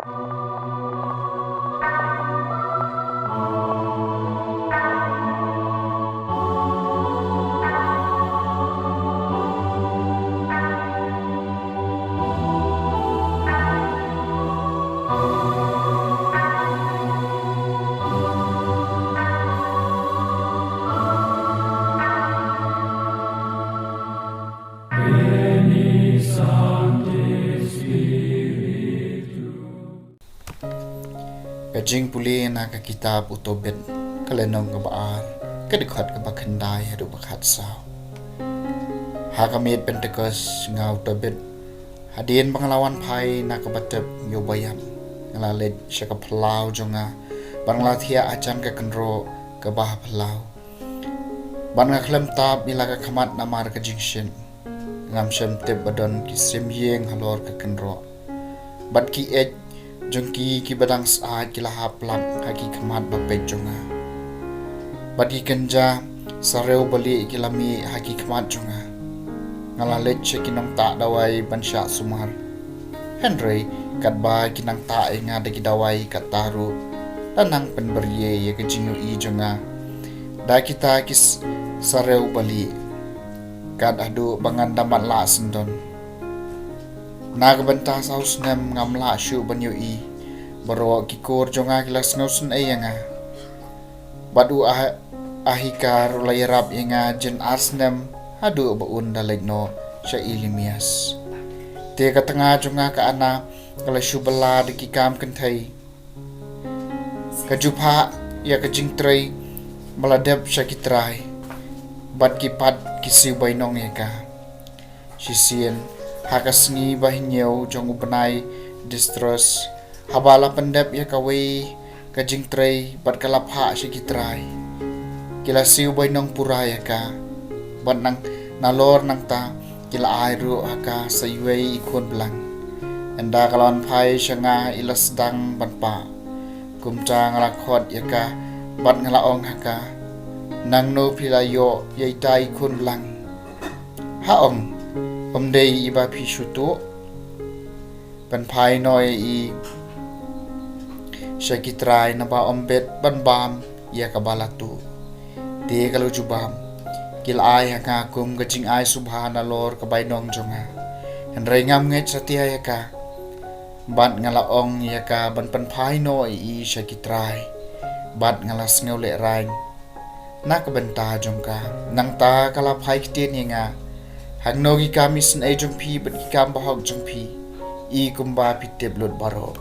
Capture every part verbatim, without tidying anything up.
Ka jingpule na ka kitab u Tobit, ka lynnong kaba ar, ka dkhot kaba khyndai haduh ba khatsaw. Ha ka miet Pentekost nga u Tobit, hadien ba nga la wan phai na kaba tep ïa u baïap, nga la leit sha ka phyllaw jong nga, bad nga la thiah hajan ka kynroh kaba ha phyllaw. Bad nga khlem tap ïa la ka khmat namar ka jingshit. Ngam shym tip ba don ki sim ïing halor ka kynroh. Bad ki eit jong ki kiba dang syaid ki la hap lap ha ki khmat ba peit jong nga. Bad ki kynja sarew balieh ki la mih ha ki khmat jong nga. Nga la leit sha ki nongtah dawai ban shah sumar. Hynrei katba ki nangtah ïa nga da ki dawai, katta ruh la nang pynbeiñ ïa ka jingïohi jong nga da kita ki s-, sarew balieh, kat haduh ba ngan da matlah syndon. Na ka bynta saw snem ngam lah shuh ban ïohi, baroh ki kur jong nga ki la sngewsynei ïa nga. Bad u Ah-, Ahikar u la ïarap ïa nga jin ar snem haduh ba un da leit noh sha Elimias. Te ka tnga jong nga ka Anna ka la shu bylla da ki kam kynthei. Ka ju phah ïa ka jingtrei ba la dep sha ki trai, bad ki pat ki siew bainong ïa ka. Shisien, ha ka sngi ba hynñiew jong u bnai Dikotrit, haba la pyndep ïa kawei ka jingtrei bad ka la phah sha ki trai, ki la siew bainong pura ïa ka. Bad nang nalor nangta ki la ai ruh ha ka sa iwei i khun blang. Ynda ka la wan phai sha nga, i la sdang ban pah. Kumta nga la khot ïa ka bad nga la ong ha ka, "Nangno phi la ïoh ïa ita i khun blang? Ha ong, ym dei iba phi shu tuh? Pynphai noh ïa i sha ki trai, naba ym bit ban bam ïa kaba la tuh." Te ka la ju bam. Ki la ai ha nga kum ka jingai sngewbha nalor ka bainong jong nga. Hynrei ngam ngeit satia ïa ka. Bad nga la ong ïa ka ban pynphai noh ïa i sha ki trai. Bad nga la sngewlehraiñ na ka bynta jong ka. Nangta ka la phai ktien ïa nga, "Hangno ki kam isynei jong phi bad ki kam bahok jong phi? I kumba phi tip lut baroh."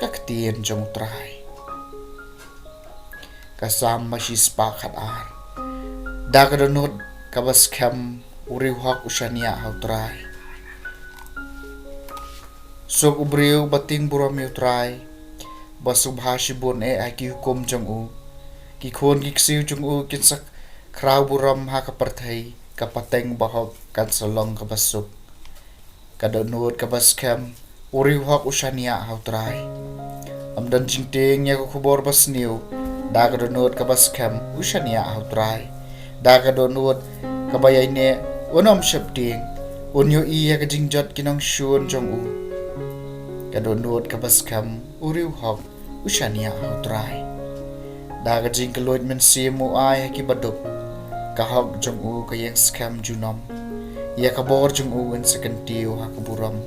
Ka ktien jong U Trai. Ka Salm ba shispah khatar. Da ka dohnud kaba skhem, u riewhok u shaniah ha U Trai. Suk u briew ba tieng burom ïa U Trai, ba sngewbha shibun eh ha ki hukum jong u. Ki khun ki ksiew jong u kin sa khraw burom ha ka pyrthei, ka pateng bahok kan sa long kaba suk. Ka dohnud kaba skhem, u riewhok u shaniah ha U Trai. Ym don jingtieng ïa ka khubor basniew, da ka dohnud kaba skhem u shaniah ha U Trai. Da ka dohnud kaba ïaineh un ym sheptieng, un ïohi ïa ka jingjot ki nongshun jong u. Ka dohnud kaba skhem, u riewhok u shaniah ha U Trai. Da ka jingkylluid mynsiem u ai ha ki baduk, ka hok jong u ka ïeng skhem junom. Ïa ka bor jong u yn sa kyntiew ha ka burom.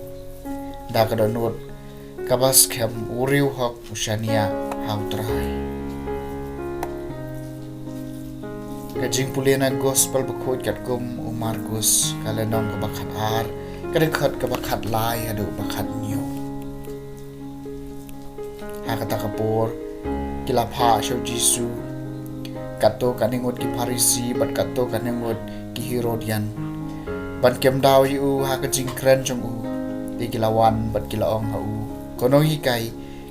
Da ka dohnud kaba skhem, u riewhok u shaniah ha U Trai. Ka jingpule na Gospel bakhuid katkum u Markus, ka lynnong kaba khatar, ka dkhot kaba khatlai haduh ba khathynñiew. Ha kata ka por, ki la phah sha U Jisu katto katne ngut ki Pharisi bad katto katne ngut ki Herodian, ban kem daw ïa u ha ka jingkren jong u. Te ki la wan bad ki la ong ha u, "Ko Nonghikai,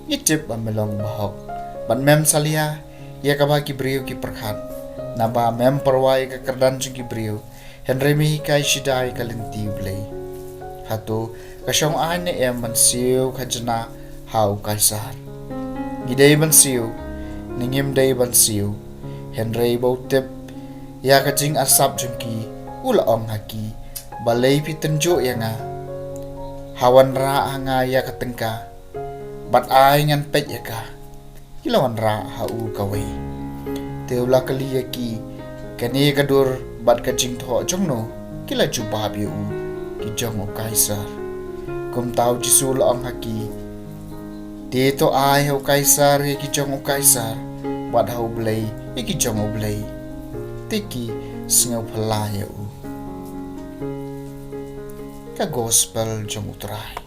ngi tip ba me long bahok, bad mem salia ïa kaba ki briew ki pyrkhat, naba mem pyrwa ïa ka kyrdan jong ki briew, hynrei me hikai shida ïa ka lynti U Blei. Hato ka shong aiñ ne em ban siew khajna ha u Kaisar? Ngi dei ban siew ne ngim dei ban siew?" Hynrei ba u tip ïa ka jingarsap jong ki, u la ong ha ki, "Balei phi tynjuh ïa nga? Ha wanrah ha nga ïa ka tyngka." Pat ai ngan peit ïa ka. Ki la wanrah ha u kawei. Te u la kylli ïa ki, kane ka dur bad ka jingthoh jongno? Ki la jubab ïa u, ki jong u Kaisar. Kumta u Jisu u la ong ha ki, te to ai ha u Kaisar ïa ki jong u Kaisar, bad ha u Blei ïa ki jong u Blei. Te ki sngewphylla ïa u. Ka Gospel jong u Trai.